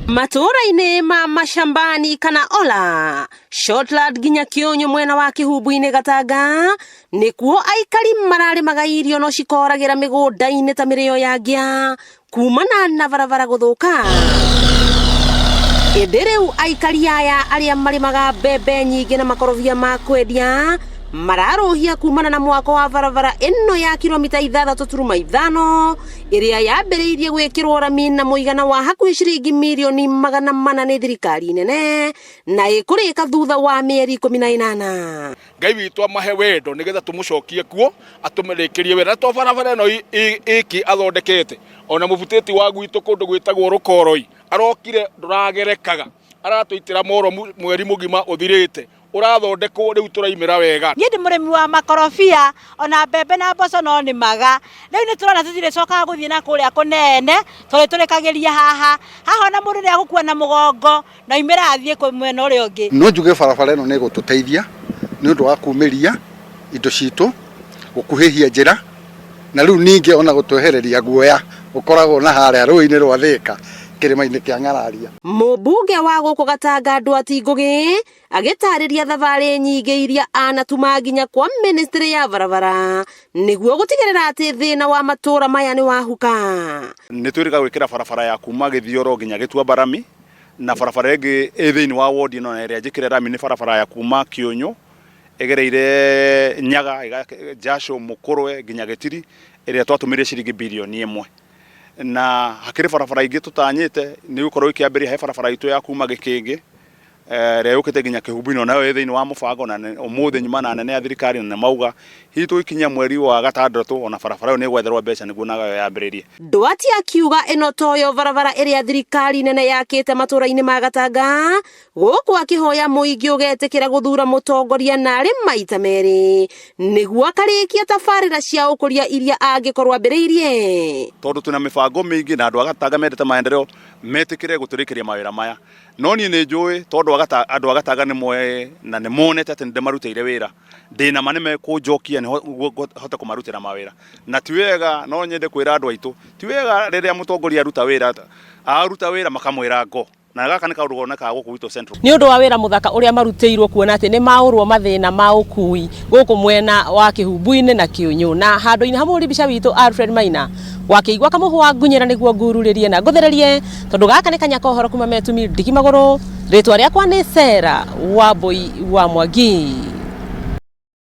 Matũũra-inĩ ma Mashambani kana Ola, Shortland nginya Kĩũnyũ mwena wa Kĩhumbu-inĩ Gatanga, nĩkuo aikari mararĩmaga irio no cikoragĩra mĩgũnda-inĩ ta mĩrĩo ya ngĩa kumana na barabara gũthũka. Ĩndĩ rĩu aikari aya arĩa marĩmaga mbembe nyingĩ na makorobia ma kwendia mararũhia kumana na mwako wa barabara ĩno ya kilomita 6.5 ĩrĩa yambĩrĩirie gwĩkĩrwo rami na mũigana wa hakuhĩ ciringi mirioni 400 nĩ thirikari nene na ĩkũrĩka thutha wa mĩeri 18. Ngai witũ amahe wendo nĩgetha tũmũcokie kuo atũmĩrĩkĩrie wĩra na to barabara ĩno ĩki athondekete ona mũbutĩti wa gwitũ kũndũ gwĩtagwo rũkoroi arokire ndũragerekaga aratũitĩra moro mweri mũgima ũthirĩte ũrathondekwo rĩu tũraimĩra wega. Niĩ ndĩ mũrĩmi wa makorobia ona mbembe na mboco no nĩmaga. Rĩu nĩ tũrona tũtirĩcokaga gũthiĩ na kũrĩa kũnene tondũ tũrĩkagĩria haha. Haha ona mũndũ nĩ agũkua na mũgongo na oimĩra athiĩ mwena ũrĩa ũngĩ. No njuge barabara ĩno nĩ ĩgũtũteithia nĩ ũndũ wa kumĩria indo citũ, gũkuhĩhia njĩra na rĩu ningĩ ona gũtwehereria guoya ũkoragwo na harĩa rũĩ-inĩ rwa Thĩka kĩrĩma-inĩ kĩa Ng'araria. Mũmbunge wa gũkũ Gatanga Ndwati Ngũgĩ agĩtarĩria thabarĩ nyingĩ iria anatuma nginya kwa ministry ya barabara nĩguo gũtigĩrĩra atĩ thĩna wa matũũra maya nĩ wahuka. Nĩ twĩrĩga gwĩkĩra barabara ya kuma Gĩthioro nginya Gĩtuamba rami na barabara ĩngĩ ĩ thĩinĩ wa wodi ĩno na ĩrĩa njĩkĩre rami nĩ barabara ya kuma Kĩũnyũ ĩgereire Nyaga, Njacũ, Mũkũrwe nginya Gĩtiri ĩrĩa twatũmĩrire ciringi birioni 1. Na hakĩrĩ barabara ingĩ tũtanyĩte nĩ gũkorwo ikĩambĩrĩria he barabara itũ ya kuma Gĩkĩngĩ ĩrĩa yũkĩte nginya Kĩhumbu-inĩ onayo ĩ thĩinĩ wa mũbango na ũmũthĩ nyuma na anene a thirikari na nĩmauga hihi tũgĩkinyia mweri wa gatandatũ ona barabara ĩyo nĩ ĩgwetherwo mbeca nĩguo nayo yambĩrĩrie. Ndwati akiuga ĩno toyo barabara ĩrĩa thirikari nene yakĩte matũra-inĩ ma Gatanga, gũkũ akĩhoya mũingĩ ũgetĩkĩra gũthura mũtongoria narĩ maita merĩ nĩguo akarĩkia tabarĩra cia ũkũria iria angĩkorwo ambĩrĩirie. Tondũ twĩna mĩbango mĩingĩ na andũ a Gatanga mendete maendeleo metĩkĩre gũtũrĩkĩria mawĩra maya. No niĩ nĩ njũĩ tondũ andũ a Gatanga nĩ moĩ na nĩ monete atĩ nĩ ndĩmarutĩire wĩra, ndĩ na ma nĩ mekũnjokia nĩguo hote kũmarutĩra mawĩra. Na ti wega, no nyende kwĩra andũ aitũ, ti wega rĩrĩa mũtongoria aruta wĩra, aruta wĩra makamwĩra ngo. Na gaka nĩ kaũndũ gonekaga gũkũ gwitũ Central. Nĩ ũndũ wa wĩra mũthaka ũrĩa marutĩirwo kuona atĩ nĩ maũrwo mathĩna ma ũkui gũkũ mwena wa Kĩhumbu-inĩ na Kĩũnyũ. Na handũ-inĩ ha mũhũri mbica witũ Alfred Maina, wakĩigua kamũhwa ngunyĩra nĩguo ngururĩrie na ngũthererie tondũ gaka nĩ kanya ka ũhoro kuma Metumi ndigi magũrũ. Rĩtwa rĩakwa nĩ Sarah Wambui wa Mwangi.